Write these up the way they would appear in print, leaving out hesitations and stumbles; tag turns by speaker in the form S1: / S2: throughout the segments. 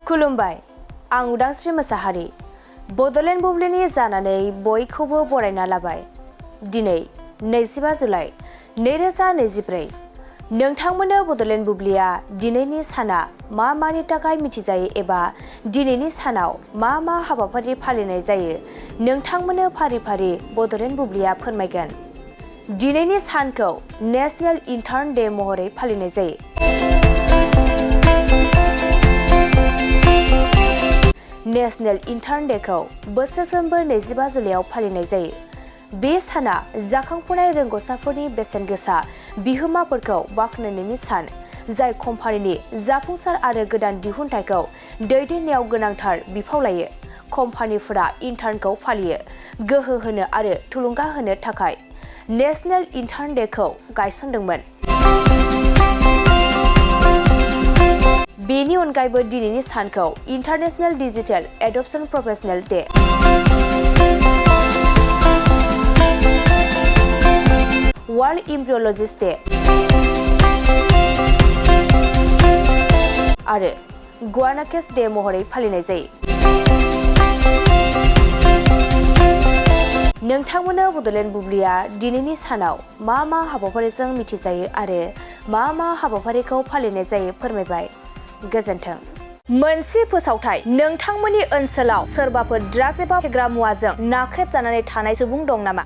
S1: खुलुमबाय आं उदांस्रि मोसाहारि बडलेण्ड बुब्लिनि जानानै बयखौबो बरायना लाबाय। दिनै 25 जुलाइ 2024 नोंथांमोननो बडलेण्ड बुब्लिया दिनैनि साना मानि थाखाय मिथिजायो एबा दिनैनि सानाव मा हाबाफारि फालिनाय जायो नोंथांमोननो फारि फारि बडलेण्ड बुब्लिया फोरमायगोन। दिनैनि सानखौ नेशनेल इन्टार्न डे महरै फालिनाय जायो। नेशनेल इन्टार्न डेखौ बोसोरफ्रोमबो 25 जुलाइआव फालिनाय जायो। बे साना जाखांफुनाय रोंग'साफोरनि बेसेन गोसा बिहोमाफोरखौ बाख्नायनायनि सान, जाय कम्पानिनि जाफुंसार आरो गोदान दिहुनथायखौ दैदेननायाव गोनांथार बिफाव लायो। कम्पानिफोरा इन्टार्नखौ फालियो, गोहो होनो आरो थुलुंगा होनो थाखाय नेशनेल इन्टार्न डेखौ गायसनदोंमोन। बेनि अनगायैबो दिनैनि सानखौ international digital adoption professional day, world embryologist day आरो गुआनाकेस डे महरै फालिनाय जायो। नोंथांमोननो बडलेण्ड बुब्लिया दिनैनि सानाव मा हाबाफारिजों मिथिजायो आरो मा हाबाफारिखौ फालिनाय जायो फोरमायबाय। गोजोन्थों। मोनसे फोसावथाय, नोंथांमोननि ओनसोलाव सोरबाफोर ड्राग्स एबा फेग्रा मुवाजों नाख्रेबजानानै थानाय सुबुं दं नामा?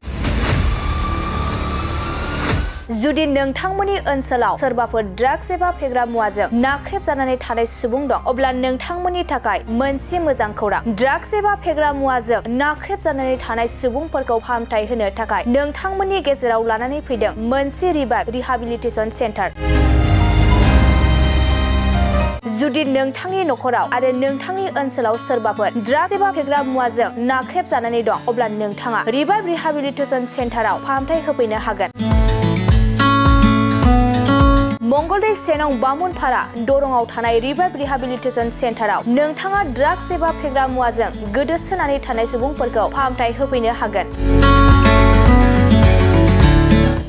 S1: जुदि नोंथांमोननि ओनसोलाव सोरबाफोर ड्राग्स एबा फेग्रा मुवाजों नाख्रेबजानानै थानाय सुबुं दं, अब्ला नोंथांमोननि थाखाय मोनसे मोजां खौरां। ड्राग्स एबा फेग्रा मुवाजों नाख्रेबजानानै थानाय सुबुंफोरखौ फाहामथाय होनो थाखाय नोंथांमोननि गेजेराव लानानै फैदों मोनसे रिभाइभ रिहाबिलिटेसन सेन्टार। जुदि नोंथांनि नखराव आरो नोंथांनि ओनसोलाव सोरबाफोर ड्राग्स एबा फेग्रा मुवाजों नाख्रेबजानानै दं, अब्ला नोंथाङा रिभाइभ रिहाबिलिटेसन सेन्टाराव फाहामथाय होफैनो हागोन। मंगलदै 1 नं बामुनपारा दरंआव थानाय रिभाइभ रिहाबिलिटेसन सेन्टाराव नोंथाङा ड्राग्स एबा फेग्रा मुवाजों गोदोसोनानै थानाय सुबुंफोरखौ फाहामथाय होफैनो हागोन।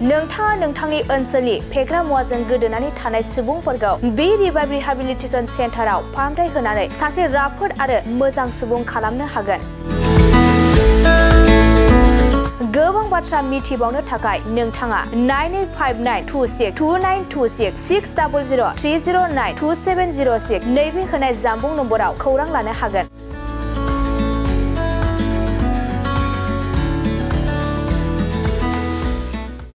S1: नोंथाङा नोंथांनि ओनसोलनि फेग्रा मुवाजों गोदोनानै थानाय सुबुंफोरखौ बे रिभाइभ रिहाबिलिटेसन सेन्टाराव फाहामथाय होनानै सासे राफोद आरो मोजां सुबुं खालामनो हागोन। गोबां बाथ्रा मिथिबावनो थाखाय नोंथाङा 9859262926 60030927006 नैबे होनाय जानबुं नम्बराव खौरां लानो हागोन।